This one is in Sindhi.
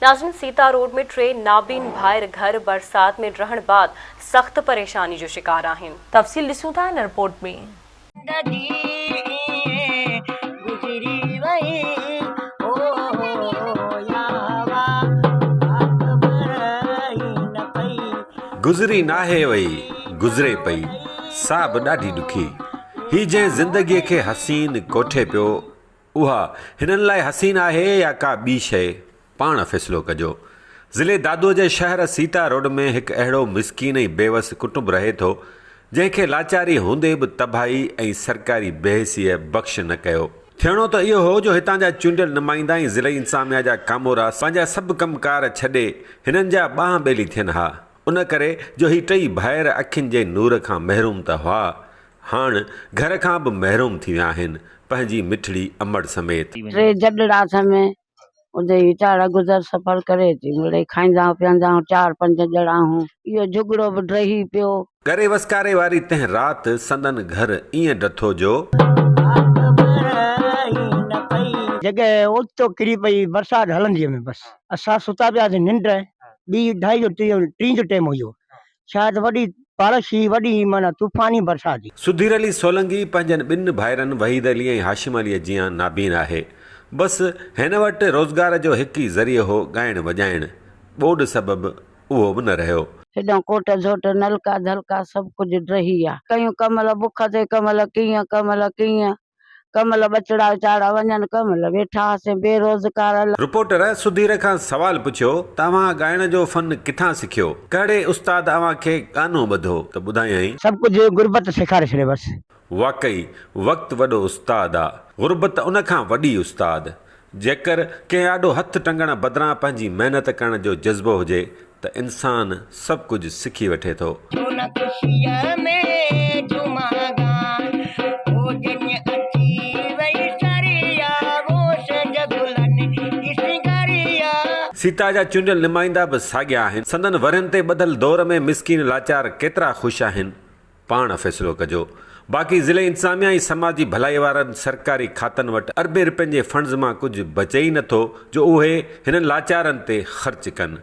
ناظرين سيتا روڊ ۾ ٽي نابين ڀائر گهر برسات ۾ ڊهڻ بعد سخت پريشاني جو شڪار آهن. تفصيل ڏسون ٿا هن رپورٽ ۾. زندگي ائين گذري وئي او يا هوا ڪا خبر ئي نه پئي. گذري ناهي وئي گذري پئي سا به ڏاڍي ڏکي. هي جنهن زندگيء کي حسين ڪوٺي پيو اها هنن لاء حسين آهي يا ڪا ٻي شيء، پاڻ فيصلو ڪجو. ضلعي دادوء جي شهر سيتا روڊ ۾ هڪ اهڙو مسڪين ۽ بيوس ڪٽنب رهي ٿو، جنهن کي لاچاري هوندي به تباهي ۽ سرڪاري بيحسيء بخش نه ڪيو. ٿيڻو ته اهو هو جو هتان جا چونڊيل نمائندا ۽ ضلعي انتظاميا جا ڪامورا پنهنجا سڀ ڪم ڪار ڇڏي هنن جا ٻانهن ٻيلي ٿين ها، ان ڪري جو هي ٽئي ڀائر اکين جي نور کان محروم ته هئا، هاڻ گهر کان به محروم ٿي ويا آهن، پنهنجي مٺڙي امڙ سميت. ٽي جڏڙا اٿم، اتي ويچارا گذر سفر ڪري اچي مڙئي کائيندا هون پيئندا هون، چار پنج ڄڻا هون. اهو جهڳڙو به ڊهي پيو. ڳري وسڪاري واري تنهن رات سندن گهر ائين ڊٿو جو. جڳهه اوچتو ڪري پئي، برسات هلندي ۾ بس اسان ستا پياسين، ننڊ ٻي اڍائي جو ٽين جو ٽيم هيو، شايد وڏي بارش هئي، وڏي معنيٰ طوفاني برسات هئي. سڌير علي سولنگي پنهنجن ٻن ڀائرن وحيد علي ۽ هاشم عليء جيان نابين آهي. بس هن وٽ روزگار جو هڪ ئي ذريعو هو ڳائڻ وڄائڻ. ٻوڏ سبب اهو به نه رهيو. هيڏانهن ڪوٽ جهوٽ نلڪا ڌلڪا سڀ ڪجهه ڊهي ويا. ڪيون ڪمل بک تي ڪمل ڪيئن ڪمل ڪيئن. ڪمل ٻچڙا ويچارا وڃن ڪمل ويٺا هاسين بي روزگار. رپورٽر سڌير کان سوال پڇيو ته اوهان ڳائڻ جو فن ڪٿان سکيو؟ ڪهڙي استاد اوهان کي ڳانو ٻڌو ته ٻڌايائين. سڀ ڪجهه غربت سيکاري ڇڏيو بس. واقعي وقت وڏو استاد آ. غربت ان کان وڏي استاد. جيڪر ڪنهن آڏو هٿ ٽنگڻ بدران پنهنجي محنت ڪرڻ جو جذبو هجي ته انسان سڀ ڪجهه سکي وٺي ٿو. ڇو نه خوشيء ۾ جهومان ڳان، او ڄڃ اچي وئي سريا، وو سيج گلن جي سينگاريا. سيتا جا چونڊيل نمائندا به ساڳيا آهن. سندن ورهين تي ٻڌل دور ۾ مسڪين لاچار ڪيترا خوش آهن. پاڻ فيصلو ڪجو. باقي ضلعي انتظاميا ۽ سماجي ڀلائي وارن سرڪاري کاتن وٽ اربين رپين جي فنڊز مان ڪجهه بچي ئي نٿو جو اهي هنن لاچارن تي خرچ ڪن.